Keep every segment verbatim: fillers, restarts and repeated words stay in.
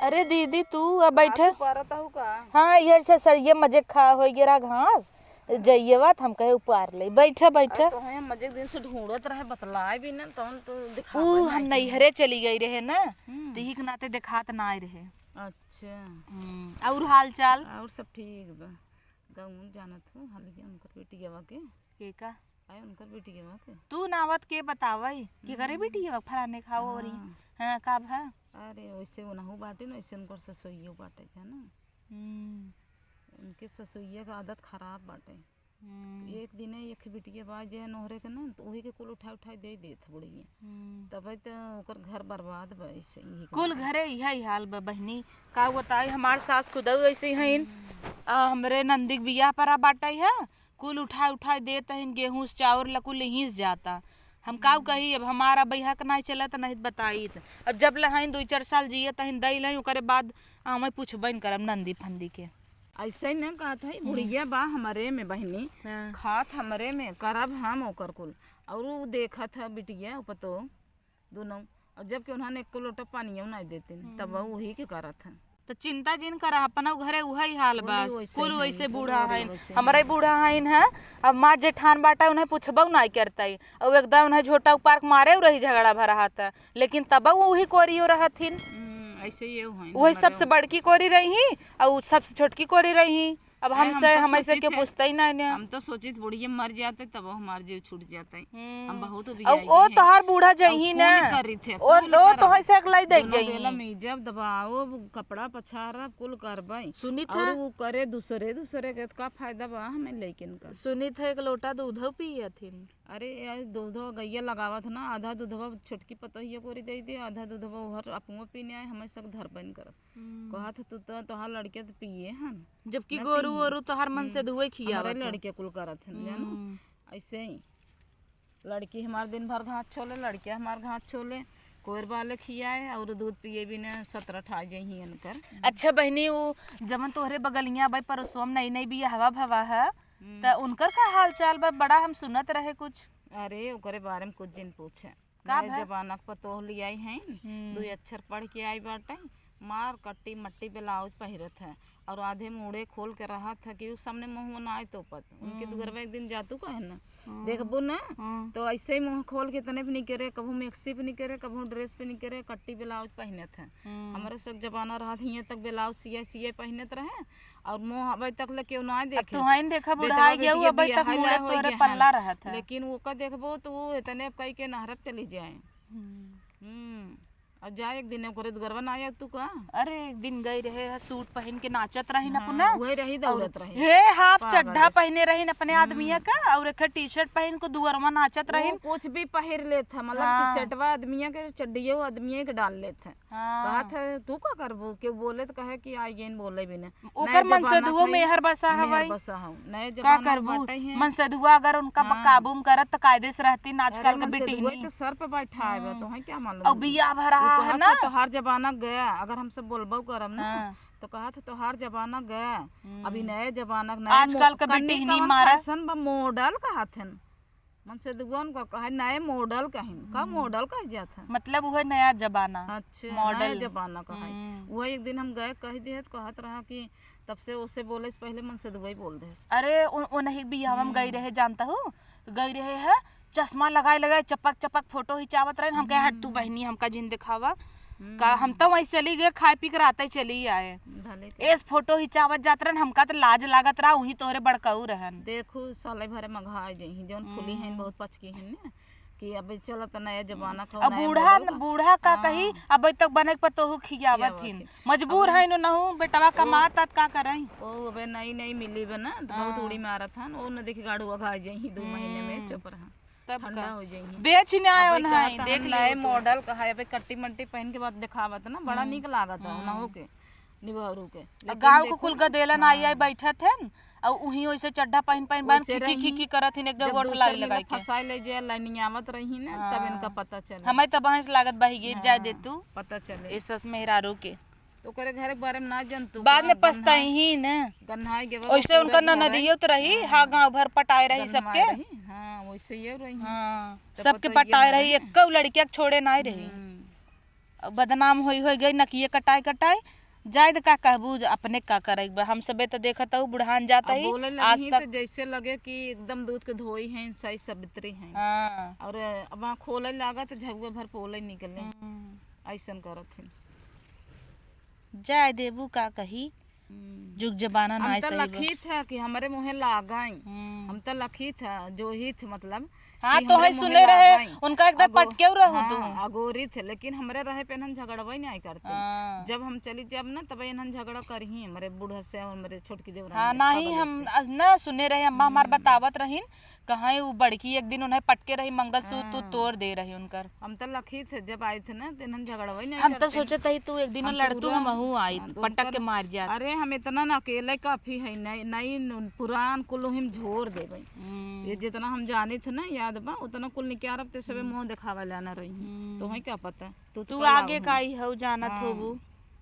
अरे दीदी, तू आ बैठा। घास उपारत हऊ का? हाँ, ये से सर, ये मजे खा हो गिरा घास, जइयवा त हम कहे उपार ले। बैठा, बैठा। अरे, तोहे हम मजे दिन से ढूंढत रहे, बतलाए भी ना, तौन तो दिखावे ऊ ना हम के। नैहरे चली गई रहे ना, हम्म। त यही के नाते देखात ना आए रहे। अच्छा। हम्म, और हाल चाल? और सब ठीक बा। गाँव जानत हूँ, हाल के उनकर बेटी गवा के। के का? आए उनकर बेटी गवा के। तू नावत के बतावई कि करे हम्म। बेटी गवा फलाने खाओ और हाँ। हाँ, का भा? अरे, वैसे ओनहु बाटे ना, वैसे उनकर ससुइयो बाटे, जाना? हम्म। उनके ससुइया के आदत खराब बाटे। हम्म। एक दिन एक बिटिया बा जे नोहरे के ना, तो वही के कुल उठा उठा दे देत बुढ़िया। हम्म। तबे तो ओकर घर बर्बाद बा, ऐसे ही कुल घरे इहे हाल बा बहिनी। का बताई, हमार सास खुद ऐसे ही हईन। हम्म। आ, हमरे नंदी के बियाह परा बाटे है, कुल उठा उठा देत हईन, गेहूं से चाउर ला कुल हिंस जाता। हम काउ हम्म। कही, अब हमारा बैहक नाई चलत, नहीं त बताइत। अब जब ले हईन दुई चार साल जियत हईन, दई लई, ओकरे बाद हमें पूछबे न करब नंदी फंदी के। ऐसे ही ना कहत है, हम्म। बुढ़िया बा हमरे में बहिनी, हाँ। खात हमरे में, करब हम ओकर कुल। और उ देखत है बिटिया, उ पतो, दोनों। और जबकि उन्होंने एको लोटा पानियो नहीं देते, हम्म। तब वही के करत है। तो चिंता जिन करा, अपना घरे उहई हाल बा, वही वैसे कुल हैं, वैसे बूढ़ा वही हैं, वैसे हमरे हैं। बूढ़ा हैं, हैं। अब मार जेठान बाटा, उन्हें पूछबो नहीं करता है। और एकदम उन्हें झोटा उपार के मारे रही, झगड़ा भरा हाथ। लेकिन तब वो वही कोरियो रहथिन। हम्म, ऐसे ये हुआ है, वही हमारे सबसे वहाँ। बड़की कोरी रही, और सबसे छोटकी कोरी रही। अब अरे, हम हमसे, तो हमें से सोचित केहू है, पूछता ही ना ने। हम तो सोचित बुढ़िया मर जाते, तब हमार जीव छूट जाता है। हम्म। हम बहुत और उबियाई ओ हैं। तोहार बूढ़ा और जइही कुल ना। करित है, ओ, कुल ओ करब। तोहई से अगलाई देख दोनों जइही। बेला में जब दबाओ, कपड़ा पछारब, कुल करबे। सुनित और है। वो करे दूसरे, दूसरे के, तो का फायदा बा हमें लेकिन का? सुनित है, एक लोटा दूधो पियथिन। अरे यार, दूधवा गैया लगावत ना, आधा दूधवा छोटकी पतोहिया कोरी दे दे, आधा दूधवा ओहर अपनो पीने आए, हमें सब धरबन करत। हम्म। कहत, "तू तो, तोहार लड़के तो पिए हन।" जबकि ना गोरू पिए। ओरू तोहार मन से हम्म। धुए खियावत हमारे है। लड़के कुल करत हन, जानो? हम्म। ऐसे ही। लड़की हमार दिन भर घास छोले, लड़के हमार घास छोले, कोयर बाले खियाए और दूध पिए बिना सत्रह ठा जइही इनकर। अच्छा बहिनी, उ जवन तोहरे बगलिया बा, पड़ोसवा में नई नई बियाहवा भवा है, हम्म। त उनकर का हाल चाल बा? बड़ा हम सुनत रहे कुछ। अरे, ओकरे बारे में कुछ जिन पूछे। का नए भा? जमाना के पतोह लियाई हैं, हम्म। दुई अक्षर पढ़ के आई बाटे, मार कट्टी मट्टी ब्लाउज पहिरत है और आधे मूड़े खोल के रहत है कि उ सामने मुँह ना आए तोपत। उनके हम्म। दुअरवा एक दिन जातू कहे ना, हम्म। देखबू ना, हम्म। तो ऐसे ही मुँह खोल के इतने पे निकरे, कभू मैक्सी पे निकरे, कभू ड्रेस पे निकरे, कट्टी ब्लाउज पहिनत है। हम्म। हमरे सब जमाना रहत हियाँ तक ब्लाउज सिए सिए पहिनत रहे, और मुँह अबे तक ले केहू ना अब देखे। तोहइन देखा, बेटवा बुढ़ाई बेटी गयू, के अबे तक बियाह मुड़े ला तोरे होइया पल्ला है। रहत है। लेकिन वो का देखबो तो वो इतने कई के नहरत चली जाए। हम्म। हम्म। अब जा एक दिन ओकरे दुगरवा ना आया तू का? अरे, एक दिन गई रहे है, सूट पहिन के नाचत रहिन हाँ, अपना। वही रही और दौड़त रही। हे हाफ पागल चड्ढा ऐसे। पहिने रहिन अपने हम्म। आदमिया का, और एक टी-शर्ट पहिन के दुअरवा नाचत वो रहिन। कुछ भी पहिर लेत है, मतलब हाँ। टी-शर्टवा आदमिया के, चड्ढियो आदमिया के डाल लेत है। हाँ। कहत है, "तू का करबू?" केहू बोले त कहे कि, "आई गेन बोले भी ना।" ओकर नए मन से जमाना दुओ के मेहर बसा मेहर हवाई। बसा हूँ। नए का जमाना करबू? बाटे हैं। मन से दुआ अगर उनका हाँ। काबू में करत त कायदे से रहती, ना अरे आजकल के मन से दुआ बिटिहनी। तो सर पे बैठा है, हम्म। तो है क्या मालूम? और बिया भरा वो है कहत ना। है, "तोहार जमाना गया, अगर हमसे बोलबो करब ना, हाँ। तो कहत है, तोहार जमाना गया, हम्म। अभी नए जमाना, नए आजकल मो-, के कन्नी बिटिहनी कवन मारा। फैशन बा, मॉडल कहत हन।" मन से दुगुन को कहे नए मॉडल कहिन। का हम्म। मॉडल कह जात है? मतलब उहे नया जमाना, अच्छा, मॉडल। नया जमाना का है। हम्म। उहे एक दिन हम गए कह दिए तो कहत रहा कि तब से ओसे बोले से पहले मन से दुगई बोल दे। अरे, उन, उन्हीं बियाह में गई हम्म। रहे, जानता हूँ? तो गई रहे है, चश्मा लगाए लगाए चपक चपक फोटो खिंचावत रहे। हम कहे, "हट तू हम्म। बहिनी, हमका जिन दिखावा।" का हम हम्म। तो वहीं चली गए, खाए पी के राते चली आए। भले के। एस फोटो खिंचावत जात रहन, हमका त लाज लागत रहा, वहीं तोहरे बड़काऊ रहन। देखू, साले भरे मघा जइही, जौन फूली हैं, हम्म। बहुत पचकी हैं ना, कि अबे चलत नया जमाना हम्म। का अब नया बूढ़ा, मॉडल का। बूढ़ा का हाँ। कही, अबे तक बने के पतोहू खियावत खियावत हिन। ही। मजबूर अब है न, नहू बेटवा वो, कमात, त का करई? वो अबे नई नई मिली बा ना, त बहुत हाँ। उड़ी मारत हन, वो न देखी गाड़ू अघा जइही, दो महीने में हम्म। चुप रहा। तब ठंडा का? हो जाइए। बेच ही ना आए अबे उन्हें, कहत देख हन, लियो नए तो। मॉडल का है, अबे कट्टी मट्टी पहन के बाद देखावत ना, बड़ा हम्म। नीक लागत है, हम्म। उनहु के, निबहरू के। अब लेकिन गाँव के देखो कुल ना, गदेलन आई, आई हाँ। बैठत हन, और उही ओइसे चड्ढा पहन, पहन, पहन, ओइसे खिखी, रही, खिखी करत हिन, एक जब जगह गोठ दूसर लाली जगह लगाई के। फंसाए ले जे, लाइनियावत रही ना, तब हाँ। इनका पता चले। हमें तो भैंस लागत बही गे, जाए दे हाँ, तू। पता चले। ए सस मेहरारू के। तो ओकरे घर के बारे में ना जानतू बाद का? में पछताई ही ने। गन्हाई गेवा ओइसे ओकरे उनका घर है। ननदियो तो रही, हाँ। हाँ, गाँव भर पटाए रही गन्हाए सबके। रही, हाँ, वैसे ये रही। हाँ, तो सबके पतोहिए पटाए ना रही, रहे। एक्कौ लड़किया के छोड़े नाई रही। हम्म। बदनाम होई, होई गई, नकिये कटाई, कटाई। जाए दे, का कहबू, अपने का करे बा? हम सबे त देखत हऊ, बुढ़ान जात अब ही, बोले आज लगही तक। त जैसे लगे कि एकदम दूध के धोई हैं, सही सावित्री हैं। हाँ। और अब वहाँ खोले लागा त झउए भर पोले निकले। हम्म। ऐसन करत हैं। जाए देबू, का कही, हम्म। जुग जमाना हम नाय त सही बा। लखी थे कि हमरे मुँहे लागई। हम्म। हम त लखी थे, जो ही थे, मतलब, हाँ, कि तो हमरे है मुँहे सुने रहे, लागई। उनका एकदम अगो-, पटकेउ रहू हाँ, तू। अगोरी थे, लेकिन हमरे रहे पे इन्हन झगड़वा ही नहीं करते। हाँ। जब हम चली जब ना, तब इन्हन झगड़ा करही, हमरे बूढ़ा से और हमरे छोटकी देवरानी हाँ, से, नहीं, खबर हम से। अ, ना सुने रहे, अम्मा हमार हम्म। बतावत रहीन, कहाँ उ बड़की एक दिन उन्हें पटके रही, मंगलसूत्र हाँ। तोड़ दे रही उनकर। हम त लखी थे, जब आए थे ना, तो इन्हन झगड़वा ही नहीं हम त करते। सोचत हई तू एक दिन हम लड़तू, पूरा, हमहू आई, हाँ, तो पटक उनका के ना, मार जात। अरे, हम इतना ना अकेले काफी है, नई, नई, पुरान कुल हम झोर देबे। हम्म। ये जितना हम जाने थे ना, याद बा, उतना कुल निकालब ते सबे हम्म। मुँह देखावे ला ना रही। हम्म। तो है क्या पता? तू तो तू कल आगे आऊ का हम। आई हऊ, जानत हाँ। होबू।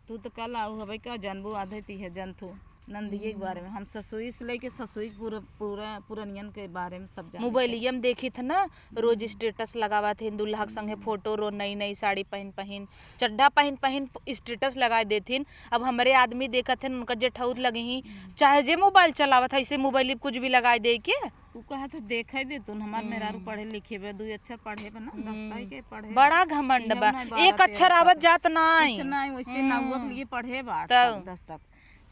तू तो कल आऊ हबे, का जानबू, आधे ती है जानथू। नंदिये के बारे में। हम्म। हम ससुई से लेके ससुई के पूरा, पूरा पुरनियन के बारे में सब जाने थे। मोबाइलिया में देखी थे ना, रोज हम्म। status लगावत हिन, दूल्हा के संगे हम्म। फोटो, रो नई नई साड़ी पहिन पहिन, चड्ढा पहिन पहिन status लगाए देथिन। अब हमरे आदमी देखत हिन, उनकर जेठौत लगी ही, हम्म। चाहे जे मोबाइल चलावत है, ऐसे मोबाइल पे कुछ भी लगाए दे के। उ कहत है, देखे दे तू, हमार मेहरारू हम्म। पढ़े लिखे बा, दुई अक्षर पढ़े बा ना, हम्म। दस्ता ही के पढ़े बा। बड़ा घमंड इहे बा। उन्हें एक बारह अक्षर तेरह आवत पढ़े। जात नाई। कुछ नाई, वैसे नौवा के हम्म। लिए पढ़े बा, तब। आठ तक, दस तक।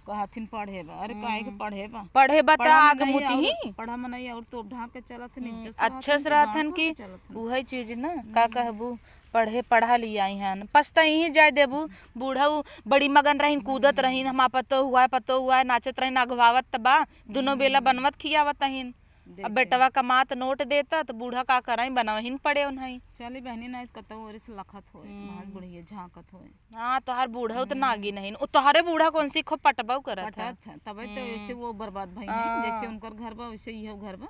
कहथिन पढ़े बा। अरे, काहे के हम्म। पढ़े बा? पढ़े बा त पढ़ा में आग नहीं मुतिही। आउर, पढ़ा में नहीं आउर तोप ढाक के चलत है, हम्म, नीचे से अच्छे रहत से है, रहत गाँव हन के कि चलत है। उहे चीज ना, का हम्म। कहबू? पढ़े, पढ़ा लिया हन, पछतइही जाए देबू। बूढ़ऊ बड़ी मगन रहीन, कूदत हम्म। रहीन, हमार पतोह हुआ है, पतोह हुआ है, नाचत रहीन, अगवावत त बा, दुनो बेला हम्म। बनवत खियावत हईन। अब जैसे। बेटवा कमात नोट देता, त बूढ़ा का करईं, बनवहिन पड़े उन्हई। चली बहनी, नाहीं त कतौ ओरी से लखत होए, हम्म। महज बुढ़िए झांकत होए। हाँ, तोहार बूढ़ऊ त हम्म। नागिन हईन। ओ, तोहरे बूढ़ा कौन सी खूब पटबऊ करत है। पटत है, तबे तो हम्म। ऐसे वो बर्बाद भई हैं, हाँ। जैसे उनकर घर बा, वैसे इहो घर बा।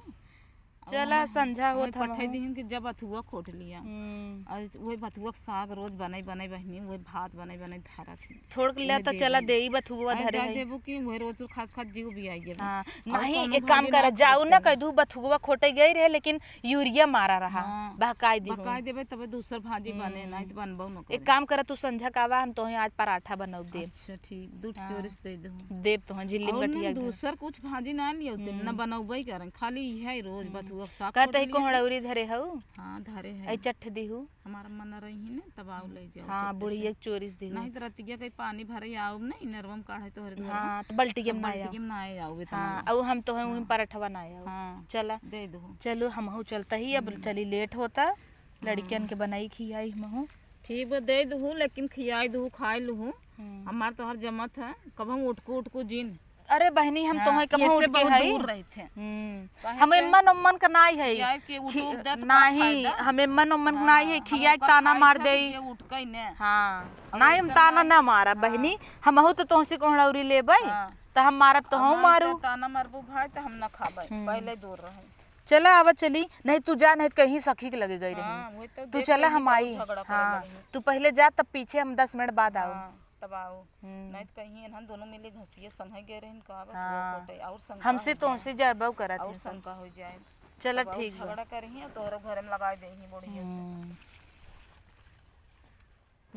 अब चला, हमें, संझा हमें होत पठाई हमार। दिहिन कि जब बथुआ खोट लिया। हम्म। और वही बथुआ के साग रोज बनई, बनई बहनी, वही भात बनई, बनई धरत ही। थोड़ के ले वही त दे चला दिहिन। देई, बथुआ अरे धरे जाए है। देबू कि वही रोज खात, खात जीव भी आई गेल। हाँ, और नाहीं, कौनो एक काम भाजी कर, ना जाऊ ना खोटे। कह दू, बथुआ खोटे गई रहे, लेकिन यूरिया मारा रहा, हाँ। बहकाई दिहू। बहकाई देबे तबे दूसर भाजी बने, हम्म। नाहीं त बनबो न करे। एक काम कर, तू संझा का आवा, हम तोहे आज पराठा बनऊ देब। अच्छा, ठीक, दूध हाँ। चोरिस दे दहू। देब तोहे झिल्ली में और गठिया ना एकदम। दूसर कुछ भाजी ना लियो, तेल ना हम्म। बनौबे करन, खाली इहे रोज हम्म। बथुआ के साग कहत खोट ही लिया। कोहड़ौरी धरे हऊ? हाँ, धरे है। ऐ चट्ठ दिहू। हमार अम्मा न रही ने, तब आऊ ले जाओ हाँ, चट्ट बुढ़िया से। के चोरिस दिहू। नाहीं त रतिया के पानी भरे आऊ ना, इनरवा में काढ़े तोहरे धरे। हाँ, त बल्टिया अब में ना आया। बल्टिया में ना आया आऊ इतना हाँ, ना। अउ हम तोहे उही हाँ। पराठवा ना आया। हाँ, चला। दे दहू। चलो, हमहू चलता ही, अब हम्म। चली, लेट होता। लड़कियन हाँ। के बनाई खियाई हमहू। ठीक बा, दे दहू, लेकिन खियाई दहू, खाई लहू। हम्म। हमार तोहर जमत है, कबहू उठको, उठको जिन। अरे बहनी, हम हाँ, तोहे कबहू ये से उठ के बहुत हई। दूर रहित है। हम्म। काहे हम से? एम्मन ओम्मन के नाई हई। खियाई के उठ खि-, उठ दे तो का नाहीं, फायदा? हम एम्मन ओम्मन के हाँ, नाई हई, हम खियाई के ओकर ताना खाई मार सब देई। जे उठ गई ने। हाँ। और नाहीं, हम ऐसा ताना ना ना मारा हाँ। बहनी, हमहू तो तोहसे कोहड़ौरी लेबई, हाँ। त हम मारब तोहू हमार मारू। के ताना मारबू भाई, त हम ना खाबई, हम्म। पहले दूर रहे। चला, आवा चली, नहीं तू जा, नहीं त कहीं सखी के लगे गई रही। हाँ, वही तो तू देख चला, रही हम बहुत आई। झगड़ा करे हाँ, लगी। तू पहले जा, तब पीछे हम दस मिनट बाद आऊ। हाँ, तब आऊ। हम्म। नहीं त कहीं इन्हन दोनों मिली घसिये सन्हई गए रहिन, का बा, हाँ। कोटे, और शंका हमसे हो जाए। तोहसे जरबऊ करत और ही सब। शंका हो जाए। चला, तब आऊ ठीक बा। झगड़ा करिही, तोहरे घर में लगाई देही बुढ़िया से। हम्म।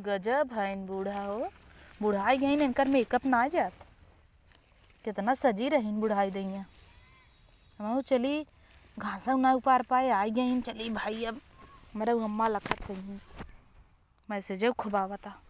गजब हईन बूढ़ा हो, बुढ़ाई गईन, इनकर makeup ना जात। कितना सजी रहीन बुढ़ाई दइया। हमहू चली, घासा ना उपार पाए, आई गईन, चली भाई, अब हमरे उ अम्मा लखत होइहीं। Message खूब आवता।